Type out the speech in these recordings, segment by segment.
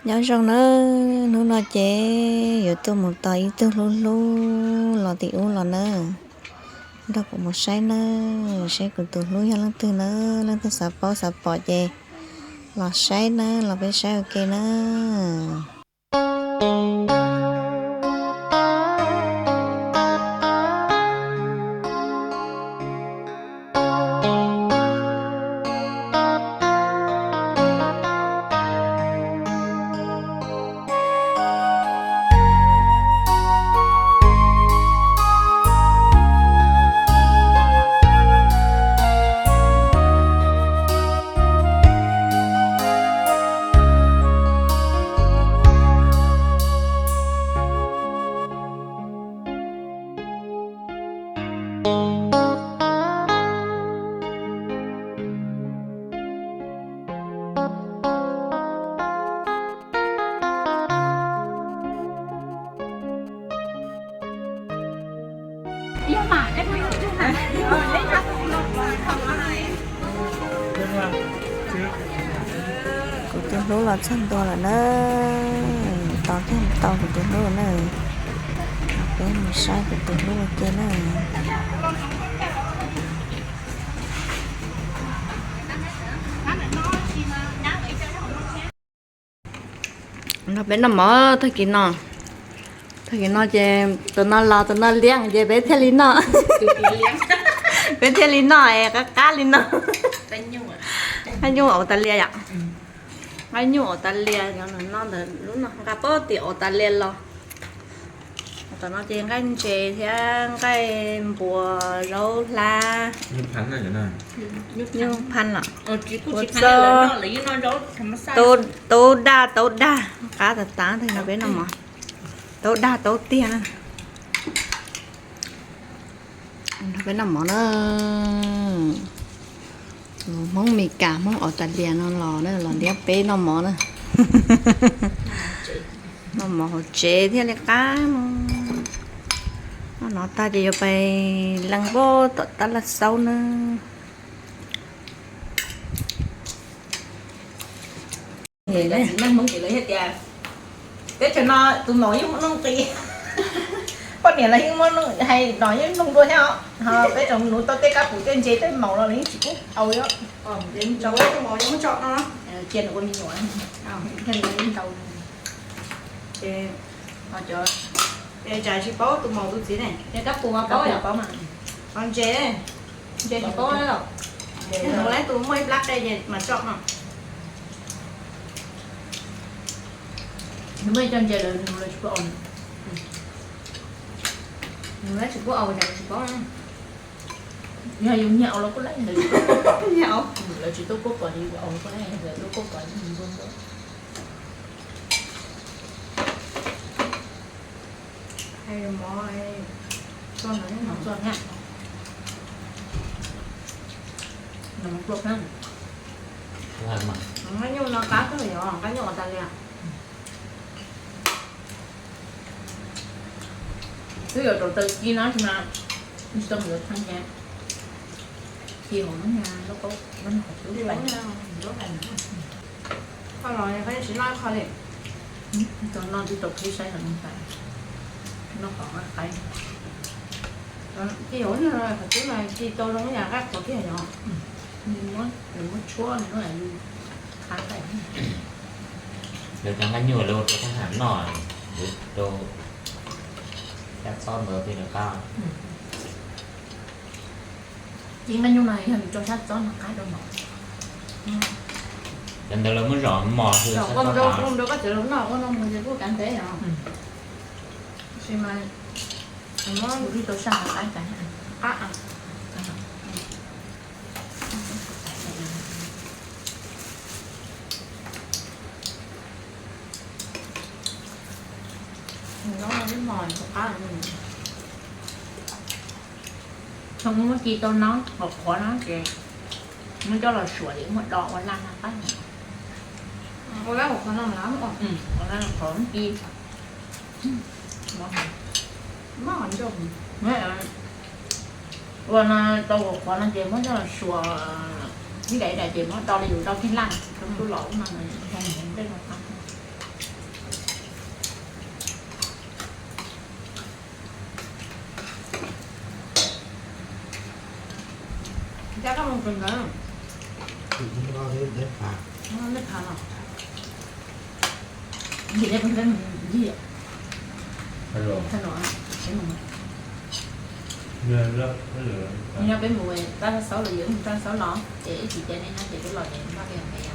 Nyob zoo nawb, hnub no ces yuav tuaj mus tos ib tug hlub hlub los tim ub los nawb. Nrog kuv mus saib nawb, saib kuv tus hlub yog leej twg nawb, leej twg xav paub xav pom ces los saib nawb, los peb saib ua ke nawb. Kuv tus hlub los txog ntua lawm na. Tos thiaj tau kuv tus hlub na. Peb mus saib kuv tus hlub ua ke na. Nrog peb noj mov tag kis no. Tag kis no ces tus no los tus no liab ces peb thiaj li noj. Peb thiaj li noj es qab qab li no. Nqaij nyuj Australia yom. Nqaij nyuj Australia no ntawd lub no nqa pob tim Australia los. Tom no ces nqaij ntses thiab nqaij npua, zaub hlab, nyuj phab los, taub daj taub daj, qab tas tas no peb noj mov. Taub daj taub tiag na. Nrog peb noj mov na. Hmoob Mes Kas Hmoob Australia no los na, los ntiab peb noj mov na. Noj mov hauv tsev thiaj li qab no. Noj no tag ces yuav pais leej npoj tom tab laj xaub na. Txiv neej Hmoob ces lawv thiaj tias teb chaws no tus maum yeej muaj nuj nqis. Poj niam los yeej muaj nuj, hais no yeej nug dua thiab os. Ho peb tsoom nus tau tej kab pum tej ntses tej maum los yeej tsis pub au li. Cia nws ua me nyuam, ntau. Ces ho cov, es cas tsis paub tus maum tus txiv ne? Kab pum paub, paub mas. Ho ntses, ntses tsis paub los. Nws lawv tus muaj ib plab qe ces mas tso no. Nws muaj ib co ntses lawm nws lawv tsis pub aus. Nws lawv tsis pub aus cas tsis paub. Yog yus nyiag aus los kuj lawv, lawv tsis pub nyiag aus, lawv tsis tuaj kuaj pom li yus aus los kuj lawv, lawv tuaj kuaj pom li yus ntuag ntuag. Hais mov txog no, txog thiab. Nqaij nyuj no qab kawg yom, nqaij nyuj Australia. Twb yuav rau taw ci no tsis mas tsis tau mus yuav thaj ces ci hauv no lauj kaub no qhov twb pais. Koj los koj yeej tsis noj ib qho li. Tau noj twb tau qhib saib los noj tas, noj qhov qaib. Ci hauv no qhov twb mas ci tau zoo yam nqaij qhuav kiag yom. Nws muab tshuab nws lub qab qaib. Lawv cov nqaij nyuj lawv ua rau thaj ham noj, rau sab txob ntawd thiaj li qab. Ci nqaij nyuj no yog nws rau sab txob no qab rau no. Cov ntawd lawv muab zom mos rau koj tsev los noj ua no mus ces kuj kav ntev yom. Tab sis mas muab ib tau sab qab tas qab. Nws muab ci tau no, qhuav qhuav no ces muab coj los suav ces muab do ua laj no qab. Ua laj qhuav no, ua laj qhuav ci. Ua no tau qhuav qhuav no ces muab coj los suav ib daim ib daim ces muab do li yus do phej laj, rau tub los ub no, zoo tej no qab. Ntawd. Tus no, nej phav los. Ntawm nej peb mus ncig. Hello. Hello, peb mus. Nyob peb mus tab xaub los, yuav mus tab xaub los ces ib chim ces nej nyob ces peb los ces npaj peb hais.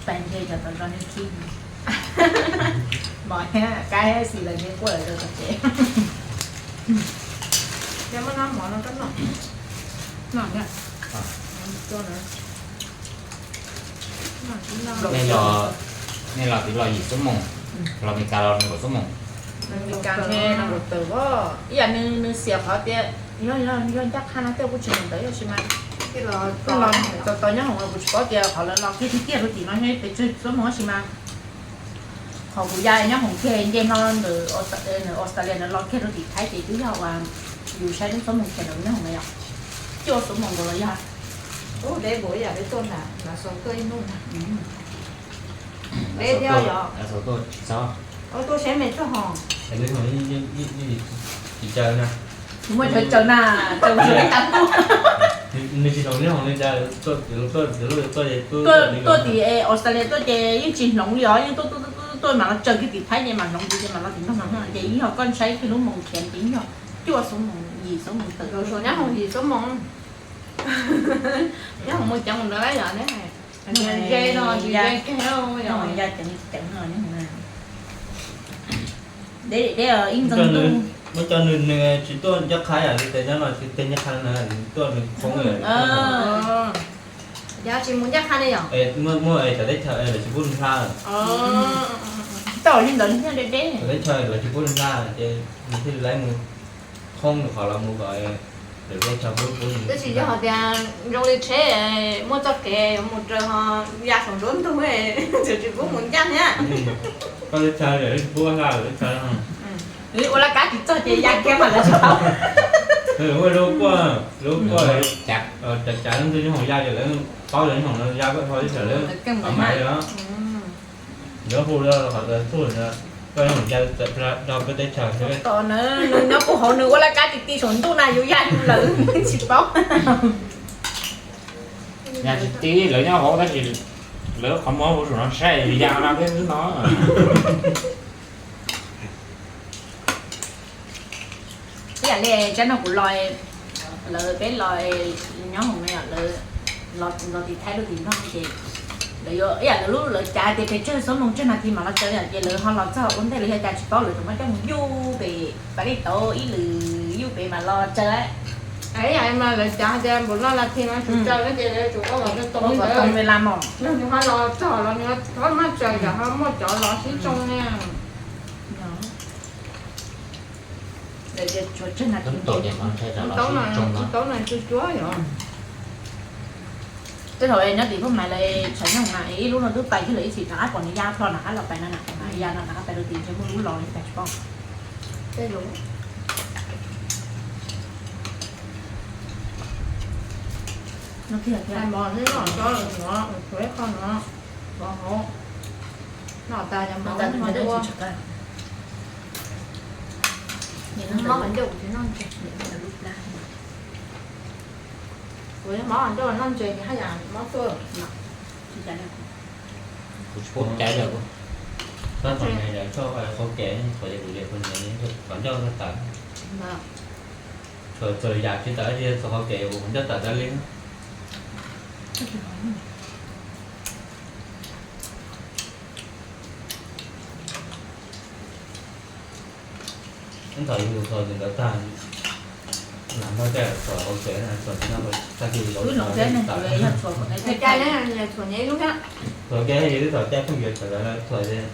Pais nthe cov tau zog nej khib. Mov thiab kab thiab xis lawv nce quaj lawv rau tom tsev. Yog muaj nab mov no koj noj. Noj thiab. Nej los, nej los twb los yim xuab moos, los Meskas los nees nkaum xuab moos. Meskas nees nkaum tawm os. Ib yam nws, nws xiam qhov tias yog, yog ncaj qha no tej kuj tsis mus ntawd yog tsis mas. Los tau, tau nyob hoom kuv tsis paub tias qhov lawv los kiag tiag tiag rau tim no nyob pes tsawg xuab moos tsis mas. Qhov kuv ya nyob hoom kiag nce hlo ntawm Australia ntawd los kiag rau tim Thaib ces twb yog uas yus saib lub xuab moos kiag ntawd nyob hoom na yom. Cuaj xuab moos nkaus los yog. Ub, deb npaum ib yam peb tuaj nram Lav Xaus tuaj ib hnub ntag. Deb thiab yom. Tuaj seb me txoj hos. Tsis caw na. Kuv muaj chaw caw na, caw mus ib tag ntuj. Nws tsis hloov neb hoom li cas, tuaj tim Australia tuaj ces yeej tsis hloov li os, yeej tuaj tuaj tuaj tuaj mam los tsaws kiag tim Thaib ces mam hloov tid ces mam los tim no mas ces yeej yog koj saib kiag lub moos khiav ces yeej yog cuaj xuab moos yim xuab moos tawm. Saum nyob hoom yim xuab moos. Nyob hoom mus ceev mus ntawd yom ne. Ze no tsis ze kiag yom. Ya ceev ceev no. Deb deb ib ntxoog ntuj. Muab cov nws, nws tsis tuaj ncaj qha yam li tes nyob no tsis tej ncaj qha na, tuaj nws khoob. Yog tsis mus ncaj qha ne yom. Muaj, muaj es cov teb chaws es lawv tsis pub nws hla. Tau li ntawd nws thiaj deb deb. Cov teb chaws lawv tsis pub nws hla ces nws thiaj li laib mus khoob nws qhov los mus kom lawv teb chaws pub pub nws. Tab sis yog hais tias zoo li tsheb muaj txoj kev yuav mus raws ho ya saum nruab ntug, txawm tsis pub mus ncaj thiab. Koj teb chaws lawv tsis pub hla lawv teb chaws. Ua laj kab tsis txog ces ya kiag mas lawv tsis paub. Ua lub kuaj, lub kuaj cav cav ntug nyob hoom ya ces lawv paub lawv nyob hoom no ya kuaj ho teb chaws lawv paub mas li os. Nyob hu qhov txhua koj nyob hoom ya txawm rau peb teb chaws. Tom nws nyob puag hauv nws ua laj kab tsis ti saum ntuj na yus ya yus lawm tsis paub. Ya tsis ti lawv nyob hauv tab sis lawv qhov muag hu saum no saib ya no peb xwb no. Ib yam li tsab no kuv los, lawv peb los nyob hoom no yom, lawv los tim Thaib lub tim no ces lawv yuav ib yam lawv lub lawv cav tias pes tsawg xuab moos tsawg nas this mam los tsaws yom, ces lawv ho los txog ua ntej lawv yog cas tsis paub lawv tseem muab coj mus yuj pem pas dej tauv ib lwm yuj pem mam los tsaws. Ib yam li mas lawv cav hais tias npaum no nas this no tsum tsaws no ces lawv tsum ua kom tau tau ntawd. Yog nws ho los txog los nws ho maj tsaws yom, ho muaj cov los sib tsoo na. Tsis tau na, tsis tau na, tsuag tsuag yom. Tej thaum nyob tim pub mas lawv tshawb nyob na, ib lub no twb pais kiag lawm ib txhis rov qab pom nws ya plho rov qab los pais no na, ya no rov qab pais rau tim ntshe muaj lub los li cas tsis paub. Tej lub no kiag, mov no tso lawm no, tshuav ib qho no, mov hauv no tas, mov tas ua. Mob qhov ncauj kuv tsis noj ntses. Kuv mob qhov ncauj noj ntses ces haj yam mob tuaj. Kuv tsis paub cai lawm. Tab tom nyiam yam txog qhov kev, qhov kev kuv qhov ncauj tag tag. Txhuam txhuam yam tsis tawm tsis txog qhov kev kuv qhov ncauj tawm tag li. Ib thaum yus txhuam ntawd tag, lam npaj caj txhuam qhov kev na, txhuam tsis no tag kis laus txhuam. Cai ne, txhuam nyias ib lub thiab. Txhuam kev yus twb txhuam cai pheej yuav txhuam lawv txhuam ces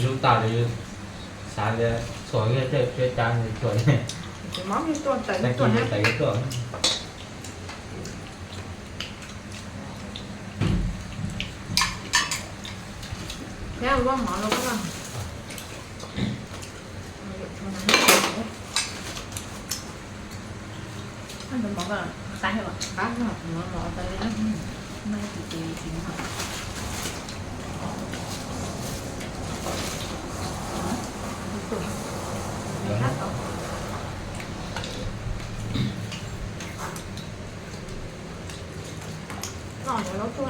lub tas li xav tias txhuam thiaj tsis cav txhuam. Tsis mob tuaj tawm tag kis tuaj na. Tawm tuaj. Thiab ua mov los koj. Qab mov tas li na. Tsis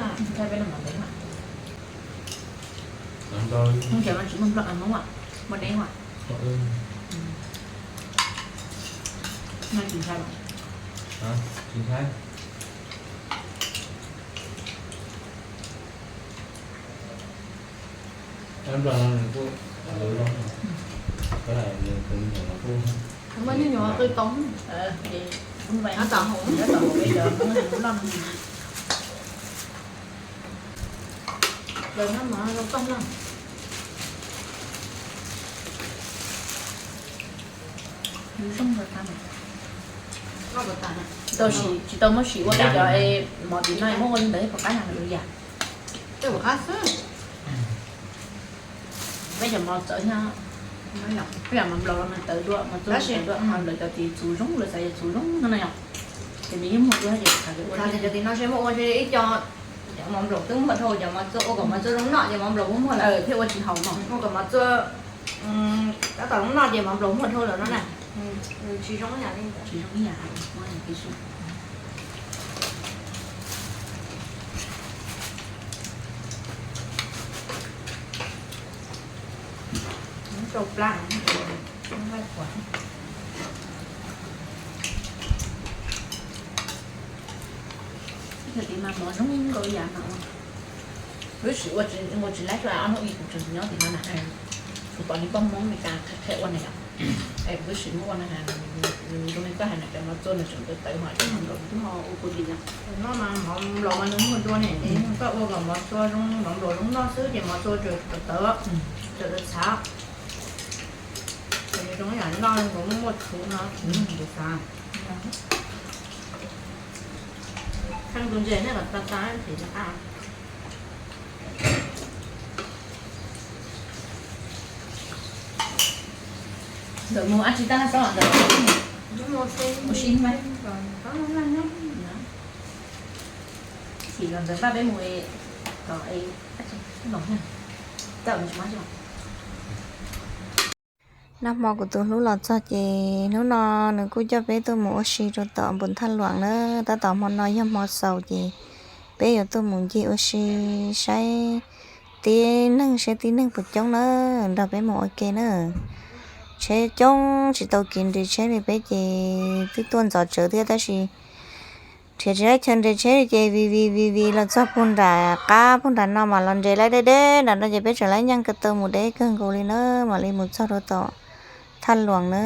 muaj Nplog, muaj Hmoob, muaj Neeb. Muaj nyuam qw tau, tau hauv, tau hauv peb cov Hmoob noj. Lawv noj mov zoo kawg noj. Tsis tau muab sim ua peb cov mov tim no, muab ua li ntawd pom qab na lawv yam. Peb pom qab xwb. Peb cov mov txawv nyob, peb cov mov nplaum los nws tawv dua, mov txuag tawv dua, lawv cov tim txhuv zoo, lawv xav yog txhuv zoo no na yom. Ces nws yeej muag dua ces xav tias ua cov tim no seb muab ua ib co, cov mov nplaum twb muag dhau, cov mov txuag ua kom mov txuag zoo noj ces mov nplaum muag lawm thiab ua tsis haum no. Ua kom mov txuag tab tom zoo noj ces mov nplaum muag dhau lawm no na. Tsis zoo yam li, tsis zoo ib yam li. Rau plab. Ib yam li mas mov zoo nkauj yam no. Lub sim ua tsis laib tso, ob hnub ib kuv tseem nyob tim no na, kuv pom li poj Hmoob Meskas qhia ua na yom. Es kuv lub sim muab ua na, zoo li koj hais na, cov mov txuag nws tseem tawv tawv hos cov mov nplaum twb ho ua kuv tim no. Mov nplaum mas nws muag dua ne, koj ua kom mov txuag zoo, mov nplaum zoo noj xwb ces mov txuag tseem tawv tawv, tseem txhav. Ces nws zoo yam noj kuv muaj muaj txhuv no, kuv xav. Kheej tus ntses nej kom tas tas ces qab. Ntawm mus ab tsi tab laj xob ntawm mus si mas. Xim los ntawm npaj peb mus kom nag hmo kuv tus hlub los txog ces hnub no nws kuj coj peb tuaj mus ua si rau tom npus Thaj Luam na. Tab tom hmo no yog hmo xaus ces peb yuav tuaj mus ncig ua si saib tib neeg, saib tib neeg puas coob na, nrog peb mus ua ke na. Tsheb coob tsis tau kev nres tsheb li peb ces twb tuaj ntxov tsawv thiab tab sis nrhiav tsis laib chaw nres tsheb li ces vim vim vim vim los txog puag nram qab puag nram no mas los nres laib deb deb nram no ces peb tseem laib nyeej ko taw mus deb kawg nkaus li na, mam li mus txog rau tom Thaj Luam na.